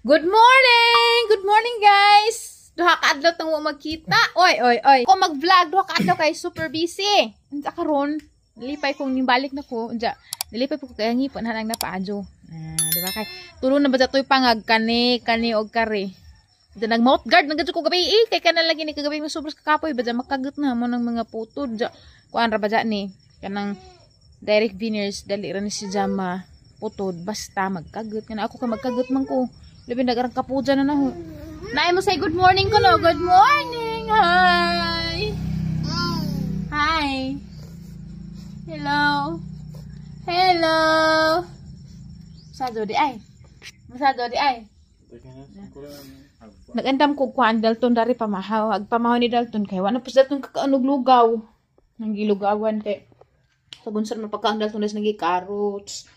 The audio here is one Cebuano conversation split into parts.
Good morning! Good morning, guys! Duha ka adlaw tang wa magkita. Oy, oy, oy. Ko mag-vlog duha ka adlaw kay super busy. Unsa karon? Nalipay kong nimbalik na ko. Unja, nalipay po ko kay ngipon hanang napaadyo. Ah, di ba kay tulo na ba sa toy pangag kani, kani og kare. Diyan nag mouth guard nang ko gabi eh kay kana lagi ni kagabi mo sobras kakapoy ba dyan makagat na mo ng mga putod dyan. Kuan ra ba dyan ni kanang direct veneers, dali ra ni si Jama putod basta magkagat kana ako kay magkagat man ko labi nagarang kapuja na naho. Naay mo say good morning ko no. Good morning. Hi. Hi. Hello. Hello. Masado di ay. Masado di ay. Nagandam ko kuan Dalton dari pamahaw. Ag pamahaw ni Dalton kay wa na pus Dalton kakaanog lugaw. Nang gilugawan kay sa gunsar man pagkaon Dalton des nagi carrots,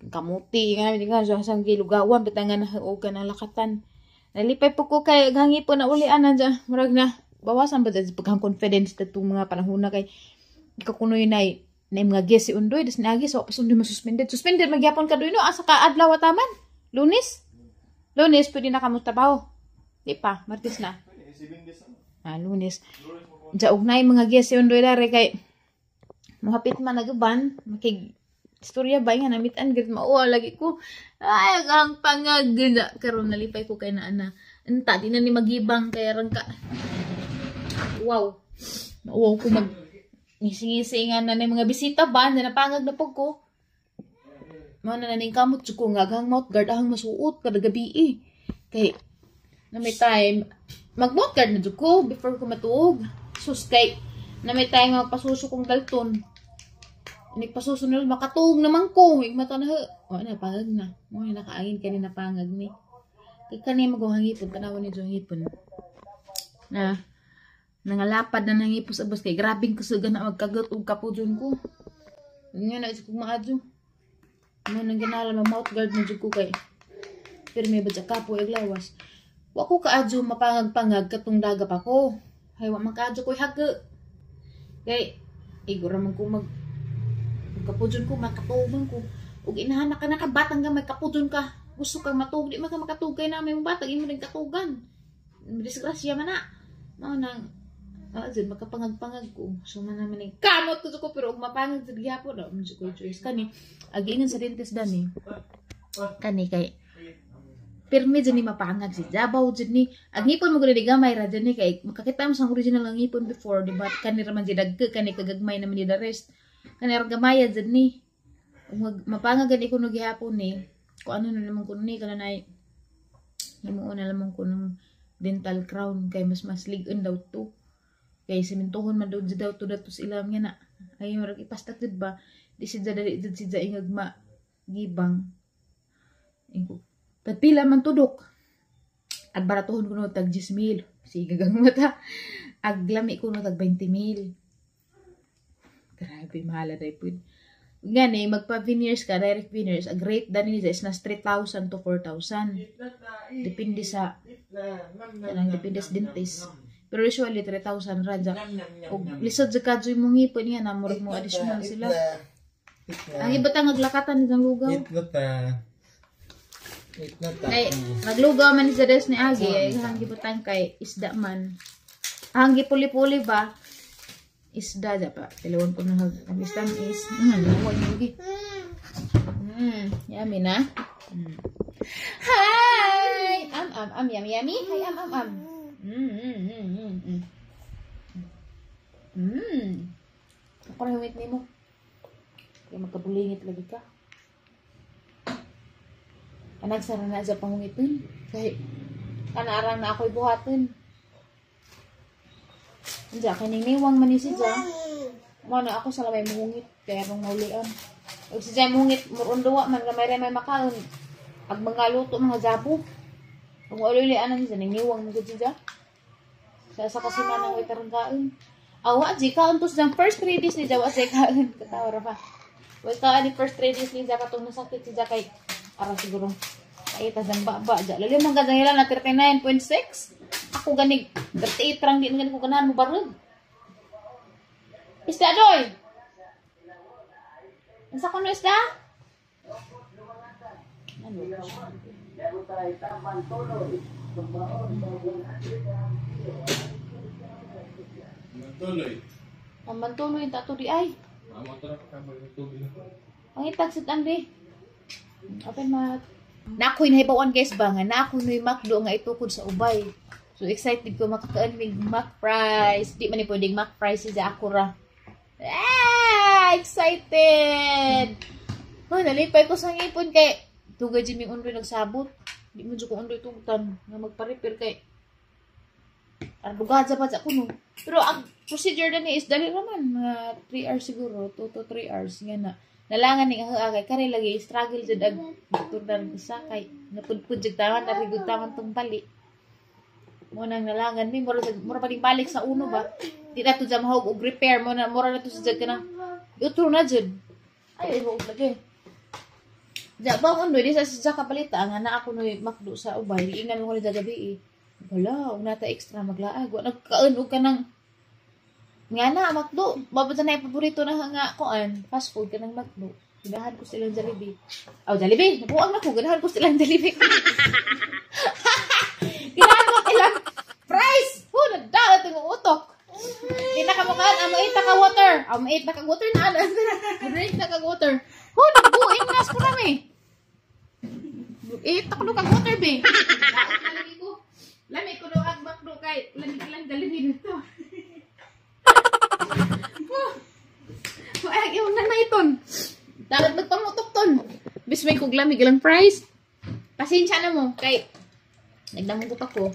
kamuti nga hindi ka sa gilugawan bitangan na og kanang lakatan. Nalipay po ko kay hangipon na uli ana dyan. Murag na bawasan ba dyan pagkang confidence datong mga panahon na kay ikakunoy na na mga guest si Undoy des naagi so pas Undoy masuspended. Suspended magyapon ka doy no asa ka adlaw taman. Lunes. Lunes pwede na ka mo trabaho. Di pa, Martes na. Ah, Lunes. Diya og naay mga guest si Undoy dare kay mohapit man nagaban makig istorya ba nga namitan gid mauwa lagi ko. Ay, ang pangag karon nalipay ko kay naa na. Unta di na ni magibang kay aron ka. Wow. Mauwaw ko mag ngisi-ngisi nga na mga bisita ba na napangag na pug ko. Mao na naning kamot jud ko nga aghang mouth guard ahang masuot kada gabi eh. Kay na may time mag mouth guard na jud ko before ko matuog. Sus kay na may time magpasuso kong Dalton. Nagpasuso na makatuog naman ko. Ig mata na o na pangag na. Mo na nakaangin kani na pangag ni. Kay kani maguhang ngipon tanawan ni jud ngipon. Na nangalapad na nangipos abos kay grabing kusugan na magkagat og kapudyon ko. Nga na isip kong maadyo. Mo nang ginala ma mouth guard na jud ko kay pirmi ba dya kapoy ag lawas. Wa ko kaadyo mapangag-pangag katong daga pa ko. Hay wa man kaadyo ko'y haga. Kay igora man ko mag kapudyon ko makatuog man ko. Ug inahanak ka na ka batang gamay kapudyon ka. Gusto kang matuog di man ka makatuog kay na may mong batag imo ning katugan. Disgrasya man na. Mao nang jud makapangag-pangag ko. So man naman ni kamot ko ko pero og mapangag jud gyapon no jud ko choice kani. Agiingon sa dentist dani. Kani kay pirmi jud ni mapangag si Jabaw jud ni. Ag ngipon mo gud ni gamay ra jud ni kay makakita mo sa original nga ngipon before di ba kani ra man jud dagko kani kagagmay naman ni the rest. Kani ra gamaya jud ni. Ug mapangag gani ko no gihapon ni. Kung ano na naman kuno ni kana nay himuon na lamang ko ng dental crown kay mas mas lig-on daw to. Kay sementohon man daw jud daw to dato sa ilam nga na. Ay murag ipastak jud ba di si dali jud si ingag ma gibang. Ingko tagpila man tudok. Ag baratuhon kuno tag 10,000. Sige gang mata. Ag lami kuno tag 20,000. Grabe mahala day pud. Ngani magpa veneers ka direct veneers ag rate dani niya is nas 3,000 to 4,000. Depende sa kanang depende sa dentist. Pero usually 3,000 ra dya. Og lisod jud kadyo imong ngipon niya na murag mo additional sila. Ang iba ta naglakatan ni lugaw. Kay naglugaw man ni sa des ni Agi ay hang gibutang kay isda man. Ang gipuli-puli ba isda ja pa. Tilawon ko na ang isda is luwa ni yummy na. Hi! Am am am yummy yummy. Hi am am am. Ako na humit nimo. Kaya magkabulingit lagi ka. Anag sara na sa pangungitin. Kay kanaarang na ako'y buhatin. Diya, kining niwang man ni si Ja. Mo na ako sa lamay muhungit. Kaya rong maulian. Og si Ja muhungit, murunduwa man gamay rin may makaon. Ag mga luto, mga jabo. Kung ulian na siya, niwang mo gud si Ja. Sa kasi man ang waiter kaon. Awa, di kaon to sa first 3 days ni Ja, wa siya kaon. Katawa ra pa. Wa kaon ni first 3 days ni Ja katong nasakit si Ja kay ara siguro. Ay ta dang baba ja. Lali man ka dang na 39.6. Ako ganig 38 rang di man gani ko ganahan mo barog. Isda doy. Unsa kuno isda? Ano? Tuloy. Pamantuloy ta to di ay. Amo to na pagkabal ng tubig. Pangitag sa Andre. Open mat. Na ako'y nahibawan, guys, ba nga na ako no'y McDo nga itukod sa Ubay. So excited ko makakaan mig Mac fries. Di man ni pwedeng Mac fries sa ako ra. Ah, excited. Oh, nalipay ko sa ngipon kay tugay jud ming undoy nagsabot. Di mo jud ko undoy tugtan nga magpa-repair kay Ardugadza pa sa kuno. Pero ang procedure na ni is dali raman, mga 3 hours siguro, 2 to 3 hours nga na. Nalangan ni ang kay kare lagi struggle jud ag turdan isa kay napudpud jud taman narigud taman tong bali. Mo nang nalangan mi mura mura pa balik sa uno ba. Di na to sa mahog og repair mo na mura na to sa jud kanang utro na jud. Ay og lagi. Ja ba undoy di sa sa kapalita nga na ako noy McDo sa Ubay, giingnan mo ko ni gabi eh. Wala, og nata extra maglaag. Wa nagkaon og kanang nga na McDo. Mabot na yung paborito na nga kuan, fast food kanang McDo. Ganahan ko silang Jollibee. Oh, Jollibee, nabuang na ko. Ganahan ko silang Jollibee. Ganahan ko silang fries. Hu, nagdaot ang utok. Di na ka makaan, amo ita ka water. Amo ita ka water na ana. Drink na ka water. Hu, nagbuing nas ko nami. Ita ko kag water be. Daot na lagi ko. Lami ko do ang McDo kay lami lang Jollibee dito. Ay, yung na iton. Dapat magpamutok ton. Bis may kog lamig ilang fries. Pasensya na mo kay nagdamong ko pa ko.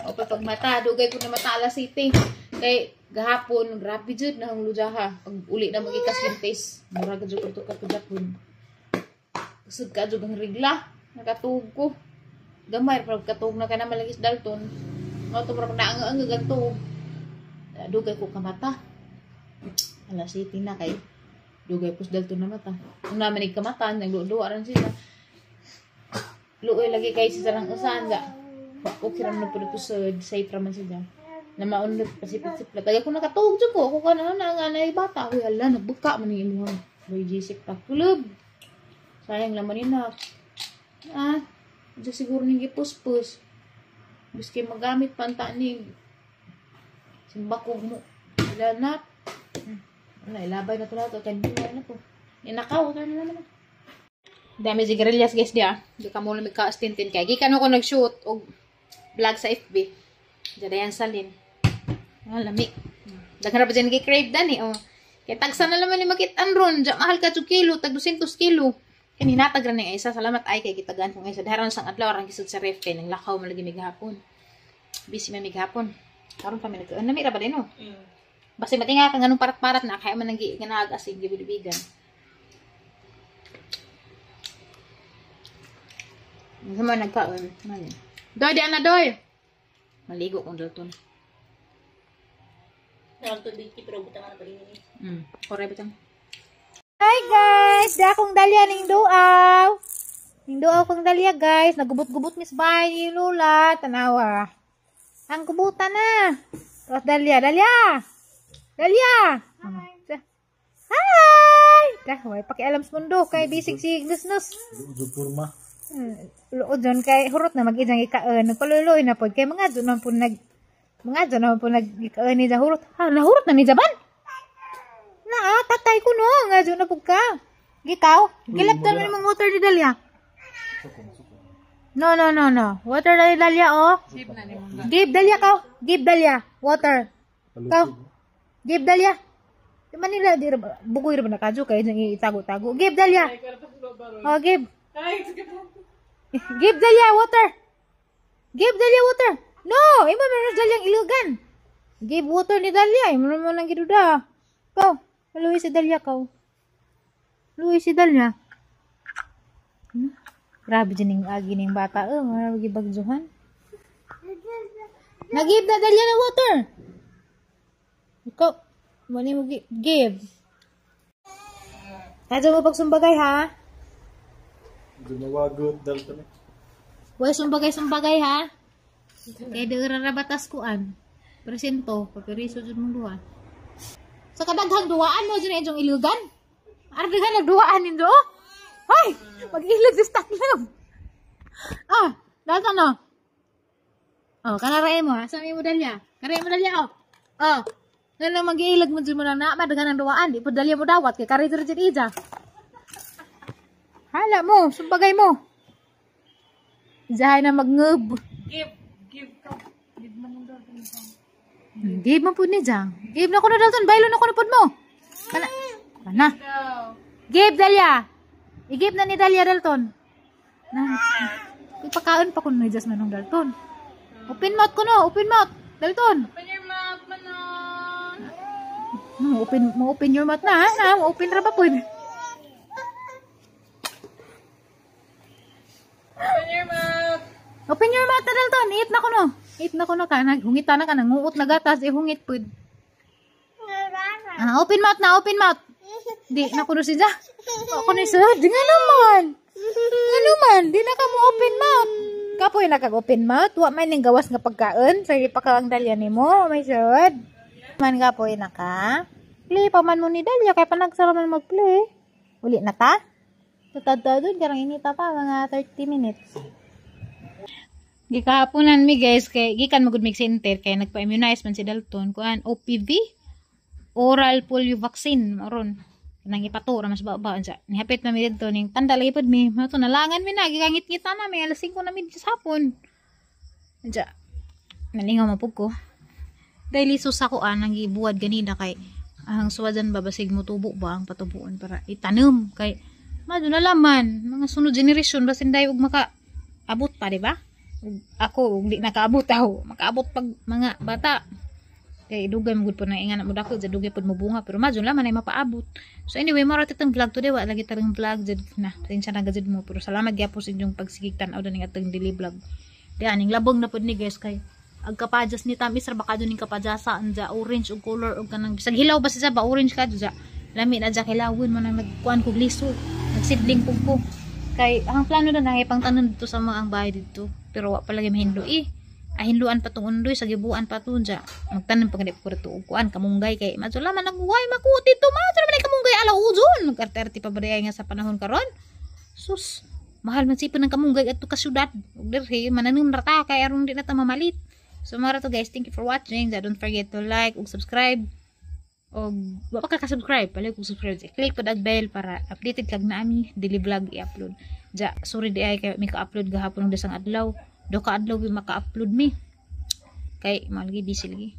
O pa pag mata, dugay ko na mata alas 7. Kay gahapon grabe jud na ang lujaha. Pag uli na magikas lintes, mura jud ko to katujapon. Kusog ka jud ang rigla, nakatuog ko. Gamay pag katuog na ka na malagis Dalton. Mo to mura na ang ang tuog. Dugay ko kamata. Alas 7 na kay dugay pus Dalton na mata. Kung naman kamata, nagduwa ran sila. Luoy lagi kay sa sarang usan ga. Okay ra man pud to sa safe ra man sila. Na maunod pasipit-siplat. Tagay ko nakatuog jud ko. Ako ka na nga na bata. Uy hala nagbuka man ning imong boy Jisik pa club. Sayang laman ni nak. Ah, di siguro ning gipuspos. Biski magamit pa ni simbakog mo. Wala na. Wala, ilabay na to lahat. Kaya na to. Inakaw, na naman. Dami sigarilyas, guys, di ah. Di ka muna magka-astintin kaya. Gikan ako nag-shoot og vlog sa FB. Diyan salin. Ah, lami. Daghan ra pa dyan gi-crave dani, oh. Kaya tagsa na naman ni makitaan ron. Diyan mahal ka 2 kilo, tag 200 kilo. Kaya hinatag ra ni isa. Salamat ay kay gitagaan kong isa. Daharon sang adlaw arang gisud sa ref kay nang lakaw man lagi mighapon. Busy man mighapon. Karon pa mi nagkaon. Nami ra ba din, oh? Basta matinga ka nganong parat-parat na kaya man nang ginaag asin gibilibigan. Hindi man nagkaon. Doy, di ana doy. Maligo kong Dalton. Dalton dito pero butang na pa ini. Kore butang. Hi guys, di akong dalya ning duaw. Ning duaw kong dalya guys, nagubot-gubot mis bahay ni Lola, tanawa. Ang kubutan na. Tapos dalya, dalya. Dalya. Hi. Hi. Dah, way pakialam sa mundo kay bisig si nusnus. Purma. Luod dyan kay hurot na mag-ijang ikaon. Nagpaluloy na pod kay mga dyan naman po nag mga dyan naman po nag ikaon ni hurot. Ha, nahurot na ni Jaban. Na, tatay ko no, nga dyan na po ka. Gikaw, gilaptan mo yung water ni Dalia. No, no, no, no. Water na ni Dalia, oh. Give Dalia ka. Give Dalia water. Kaw. Give Dalia. Di Manila di bugoy ra ba nakadyo kay nang itago-tago. Give Dalia. Oh, give. Give Dalia water. Give Dalia water. No, imo man Dalia ang ilugan. Give water ni Dalia, imo man nang giduda. Kaw, luwi si Dalia kaw. Luwi si Dalia. Grabe dyan yung agi ning bata. Oh, marami gibagjuhan. Nag-give na Dalia na water. Ikaw, mali mo give. Kadyo mo pagsumbagay ha? Dumawagot Dalton. Huwag sumbagay-sumbagay ha? Kaya di rarabatas kuan. Presento, papiriso dyan mong duha. Sa kadaghang duwaan mo dyan inyong ilugan. Ardigan nagduwaan nindo. Hoy! Mag-ilog sa stock lang. Ah, Dalton oh. Oh, kanarae mo ha. Sa mo dalya. Karae mo dalya oh. Oh. Nga magiilag mo dyan mo na na madaghan ang duwaan. Di po dalya mo dawat kay kare dyan ija. Hala mo, sumbagay mo. Ijahay na magngub. Give, give ka. Give man ng Dalton. Give mo po ni Jang. Give na ko na Dalton. Baylo na ko na po mo. Kana. Kana. Give Dalia. I-give na ni Dalia Dalton. Na. Ipakaon pa ko ni Jas manong Dalton. Open mouth ko no. Open mouth. Dalton. Open your mouth, Manon. No, open mo open your mouth na, ha? Na, mo open ra ba po? Open your mouth. Open your mouth na Dalton. Eat na ko no. Eat na ko no ka. Naghungita na ka nanguot na gatas eh hungit pud. Ah, open mouth na, open mouth. Di na ko no siya. Ako ni sir, di nga naman. Nga naman, di na ka mo open mouth. Kapoy na kag open mouth, wa man ning gawas nga pagkaon sa pa ka ang dalya nimo, may sud. Man kapoy na ka. Play pa man mo ni Dalya kay panagsara man magplay. Uli na ta. Tutad-tad dun karang inita pa mga 30 minutes. Gikahaponan mi guys kay gikan magud mig center kay nagpa-immunize man si Dalton kuan OPV, oral polio vaccine maron nang ipatura mas baba unsa nihapit na mi didto ning tanda lagi pud mi mao to nalangan mi na gikangit-ngita na mi alas 5 na mi sa hapon unsa nalingaw man pud ko dahil sus ako ang gibuwad ganina kay ang suwadan babasig mo tubo ba ang patubuon para itanom kay mado na laman mga sunod generation basin dayo og maka abot pa, di ba? Ug ako ug di nakaabot ako makaabot pag mga bata kay dugay mo gud po na ingana mo dako jud dugay pud mo bunga pero madyo laman ay mapaabot. So anyway, mao ra titong vlog today, wa lagi tarang vlog jud na, pasensya na gajud mo pero salamat gyapon sa inyong pagsigig tan-aw ning atong daily vlog. Di aning labong na pud ni guys kay ag kapajas ni tamis ra baka ning kapajasa anja orange ug color ug kanang bisag hilaw ba siya ba orange ka ja lami na ja kilawon mo nang nagkuan kog liso nagsidling pug ko kay ang plano na nang ipang tanom dito sa mga ang bahay dito pero wa pa lagi mahinlo eh. Ahinluan pa tong undoy sa gibuan pa to dya. Magtanom pa ganit ko og kuan kamunggay kay madyo laman nagway makuti to madyo naman ay kamunggay ala uzon nagarte-arte pa ba nga sa panahon karon. Sus, mahal man sipon ng kamunggay adto ka syudad. Ug dirhe mananom ra ta kay aron di na ta mamalit. So mara to guys, thank you for watching. Don't forget to like ug subscribe. Og wa pa ka subscribe, palihog og subscribe. Click pod ang bell para updated kag naami daily vlog i-upload. Ja, sorry di ay kay mi ka-upload gahapon og dasang adlaw. Do ka adlaw mi maka-upload mi. Kay malagi busy lagi.